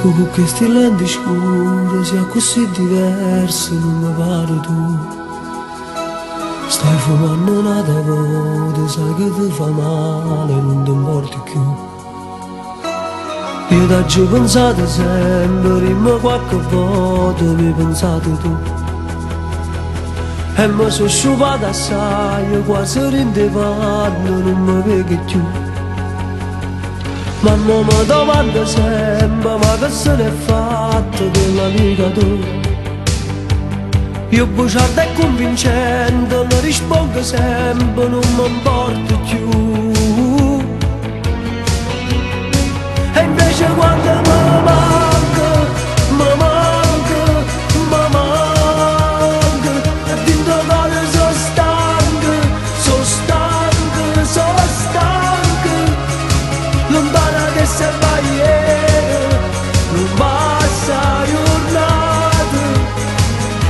Tu cu chesti lenti scure si accussì diversa, nun me pare tu. Stai fumanno n'ata vota, sai che ti fa male, nun te importa cchiù. Io t'aggio pensato sempre, dimmi qualche volta mi pensato tu. E mi sono sciupato assai, quasi dint' 'e panne, nun me vedo cchiù. Mamma mi domanda sempre, ma che se n'è fatto dell'amica tua? Io bugiardo e convincente, le rispondo sempre, non mi importa più. E invece quando mi manca, mi manca, mi manca, e dentro cuore sono stanco, sono stanco, sono stanco, lontana che se va ieri, non passa giornata,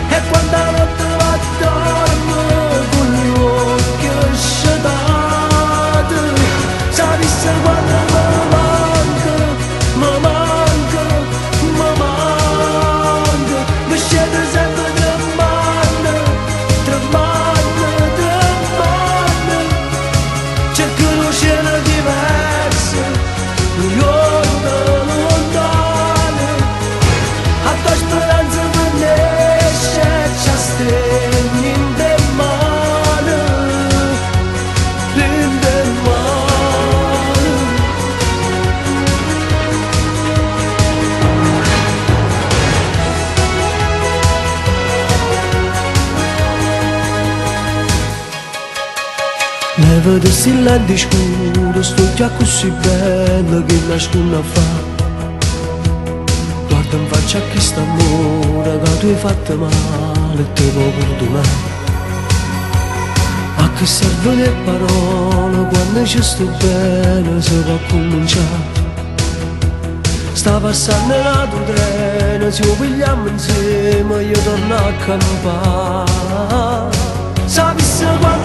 e quando la notte va a dormo con gli occhi scetati, sapesse quando mi manca, mi manca, mi manca, mi scende sempre tremando, tremando, tremando, cerco una cielo diverso, un giorno lontano, a tua speranza finisce, ci stringi in te mano, in te mano. Levate sti lenti scure, sto già così bello che nascono a fa. Guarda in faccia a chi sta amore che tu hai fatto male e te può perdonare. A che servono le parole quando ci sto bene si può cominciare. Sta passando un treno, se lo pigliamo insieme io torno a campare. Sapesse quando